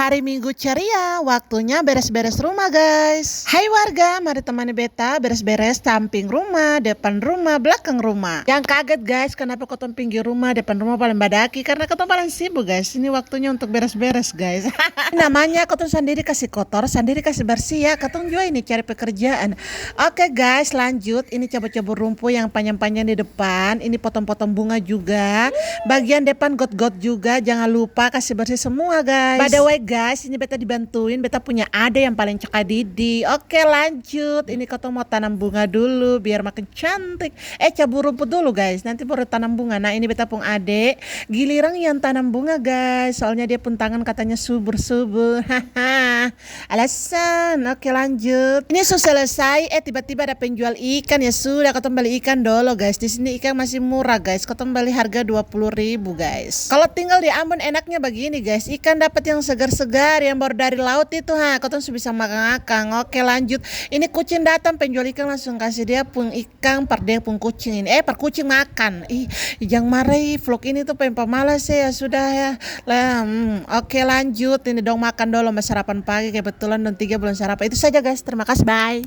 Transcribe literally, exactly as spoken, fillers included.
Hari Minggu ceria, waktunya beres-beres rumah, guys. Hai warga, mari temani beta beres-beres samping rumah, depan rumah, belakang rumah. Yang kaget, guys, kenapa kotong pinggir rumah, depan rumah paling badaki? Karena kotong paling sibuk, guys. Ini waktunya untuk beres-beres, guys. Namanya kotong sandiri kasi kotor, sandiri kasi bersih ya. Kotong jua ini cari pekerjaan. Oke, guys, lanjut. Ini cabut-cabut rumpu yang panjang-panjang di depan. Ini potong-potong bunga juga. Bagian depan got-got juga. Jangan lupa kasih bersih semua, guys. By the way, guys, ini beta dibantuin. Beta punya ade yang paling cakadidi. Oke, lanjut. Ini kotong mau tanam bunga dulu biar makin cantik. Eh, cabut rumput dulu, guys. Nanti baru tanam bunga. Nah, ini beta pung ade. Giliran yang tanam bunga, guys. Soalnya dia pun tangan katanya subur-subur. Alasan. Oke, lanjut. Ini su selesai. Eh, tiba-tiba ada penjual ikan. Ya sudah, katong beli ikan dolo, guys. Di sini ikan masih murah, guys. Katong beli harga dua puluh ribu, guys. Kalau tinggal di Ambon enaknya begini, guys. Ikan dapat yang segar-segar, yang baru dari laut itu, ha. Katong su bisa makan akang. Oke, lanjut. Ini kucing datang, penjual ikan langsung kasih dia pung ikan par dia pung kucing ini. Eh, par kucing makan. Ih, jang marah, ih, vlog ini tuh peng pamalas ya, ya sudah ya. Lah, hmm, oke, lanjut. Ini dong makan dolo, mau sarapan pagi, kebetulan dong tiga belum sarapan. Itu saja, guys. Terima kasih, bye.